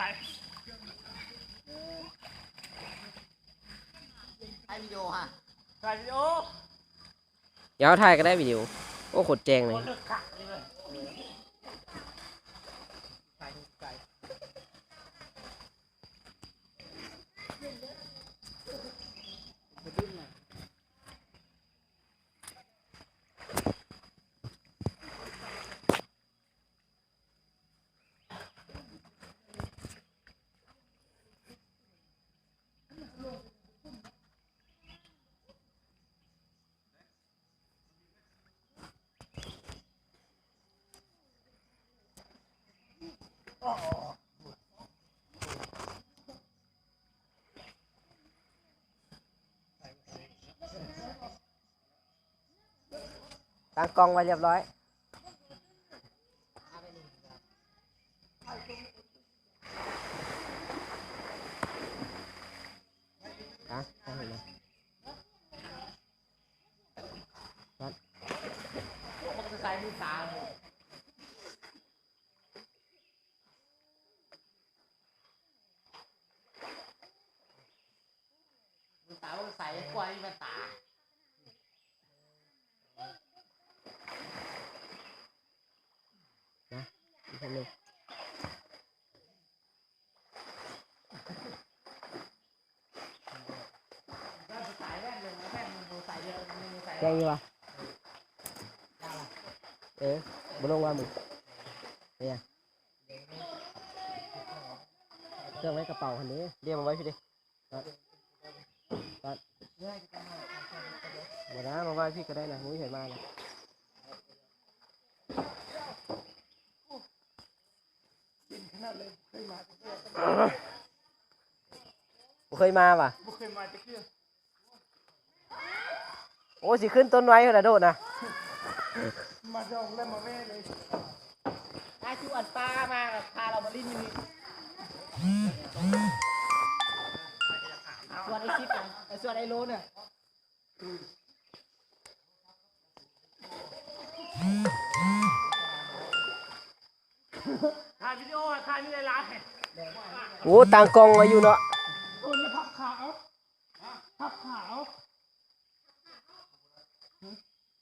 ຖ່າຍວິດີໂອຮະ ຖ່າຍວິດີໂອ ດຽວເຮົາຖ່າຍກໍໄດ້ວິດີໂອ. ໂອ້ ໂຄດແຈ້ງເລີຍ. ຕັ້ງກ້ອງໄວ້ລຽບຮ້ອຍ. ແຈ້ງຢູ່ຫວາ? ເອີ ບໍ່ລົງວ່າມຶງ. ເປັນຫຍັງ? ເຄື່ອງໄວ້ກະເປົາຫັ້ນເດ້. ດຽວມາໄວ້ພີ້ເດ້. ບໍ່ນະ ມາໄວ້ພີ້ກໍໄດ້ນະ ບໍ່ມີໃຜມານະ. ບໍ່ເຄີຍມາຫວາ? ບໍ່ເຄີຍມາຈັກເທື່ອ. ໂອ້ ຊິຂຶ້ນຕົ້ນໄມ້ພຸ້ນນະ ໂດດນະ. ມາດອງແລ້ວມາແວ່ເລີຍ. ອ້າຍ ຊວນປາມາ ພາລາວມາຫຼິ້ນຢູ່ນີ້. ຊວນໄອ້ຊິດນະ ເອີ ຊວນໄອ້ໂລນະ. ຖ່າຍວິດີໂອ ຖ່າຍມີຫຼາຍໆ. ໂອ້ ຕັ້ງກ້ອງໄວ້ຢູ່ເນາະ. ຄົນພັບຂາເອົາ ພັບຂາເອົາ.